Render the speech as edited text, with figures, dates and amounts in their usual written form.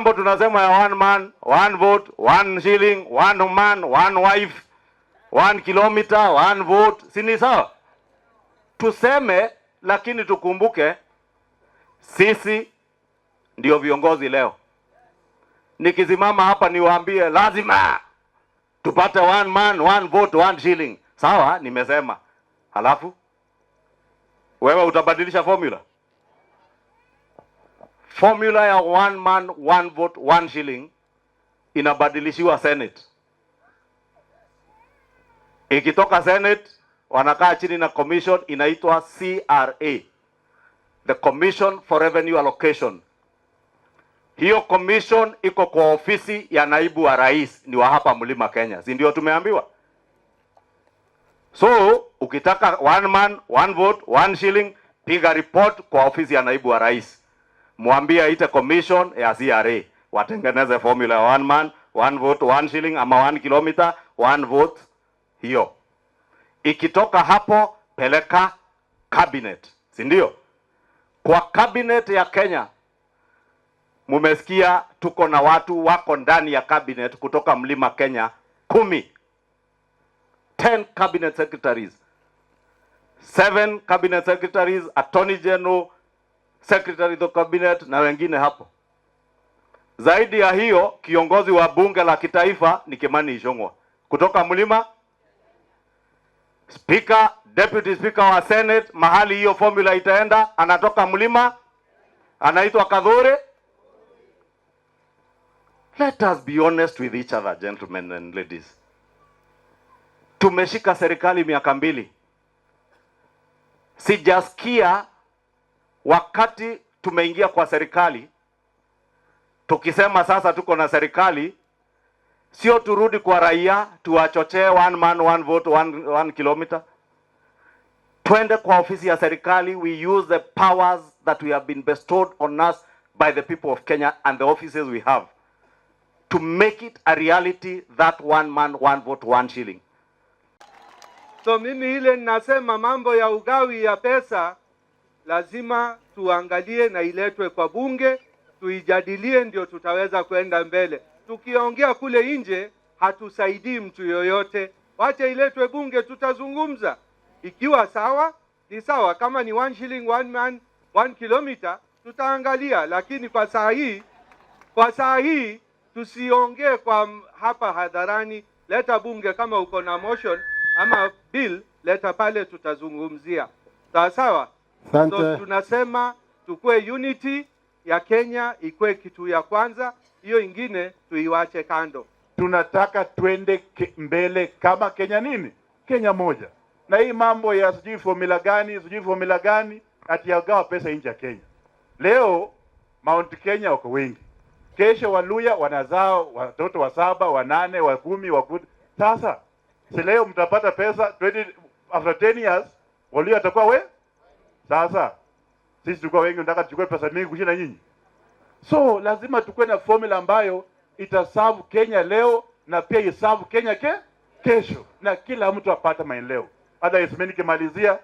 Mambo tunasema ya one man, one vote, one shilling, one man, one wife, 1 kilometer, one vote, si ni sawa? Tuseme, lakini tukumbuke sisi ndio viongozi leo. Nikisimama hapa niwaambie lazima tupate one man, one vote, one shilling. Sawa, nimesema. Halafu wewe utabadilisha formula? Formula ya one man, one vote, one shilling inabadilishiwa Senate. Ikitoka Senate, wanakaa chini na commission inaitwa CRA, the Commission for Revenue Allocation. Hiyo commission iko kwa ofisi ya naibu wa rais, ni wa hapa Mlima Kenya, si ndio tumeambiwa? So ukitaka one man, one vote, one shilling, piga report kwa ofisi ya naibu wa rais, mwambie aite commission ya CRA watengeneze formula ya one man, one vote, one shilling ama 1 kilometer, one vote. Hiyo ikitoka hapo, peleka cabinet, si ndio? Kwa cabinet ya Kenya mumesikia tuko na watu wako ndani ya cabinet kutoka Mlima Kenya 10, 10 cabinet secretaries, seven cabinet secretaries, attorney general, secretary of the cabinet na wengine hapo. Zaidi ya hiyo, kiongozi wa bunge la kitaifa ni Kimani Ichung'wah kutoka Mlima. Speaker, deputy speaker wa Senate, mahali hiyo formula itaenda, anatoka Mlima, anaitwa Kithure. Let us be honest with each other, gentlemen and ladies. Tumeshika serikali miaka 2, sijasikia wakati tumeingia kwa serikali tukisema sasa tuko na serikali, sio turudi kwa raia tuwachochee one man, one vote, one kilometer. Twende kwa ofisi ya serikali, we use the powers that we have been bestowed on us by the people of Kenya and the offices we have to make it a reality that one man, one vote, one shilling. So mimi ile ninasema mambo ya ugawi ya pesa lazima tuangalie na iletwe kwa bunge tuijadilie, ndio tutaweza kwenda mbele. Tukiongea kule nje hatusaidii mtu yoyote. Wacha iletwe bunge, tutazungumza. Ikiwa sawa ni sawa, kama ni one shilling, one man, one kilometer tutaangalia, lakini kwa saa hii tusiongee kwa hapa hadharani. Leta bunge, kama uko na motion ama bill, leta pale, tutazungumzia. Sawa sawa. Asante. So tunasema tukue unity ya Kenya ikuwe kitu ya kwanza, hiyo ingine tuiwache kando. Tunataka twende mbele kama Kenya nini? Kenya moja. Na hii mambo ya sijui formula gani, sijui formula gani, ati yagawa pesa nje ya Kenya. Leo Mount Kenya wako wengi, kesho Waluya wanazaa watoto wa saba, wanane, wa 10, wa 10. Sasa si leo mtapata pesa 20, after 10 years Waluya watakuwa we. Sasa sisi tulikuwa wengi, nataka tuchukue pesa mingi kushinda nyinyi. So lazima tukuwe na formula ambayo itaserve Kenya leo na pia iserve Kenya kesho, na kila mtu apate maendeleo. Otherwise, mimi nikimalizia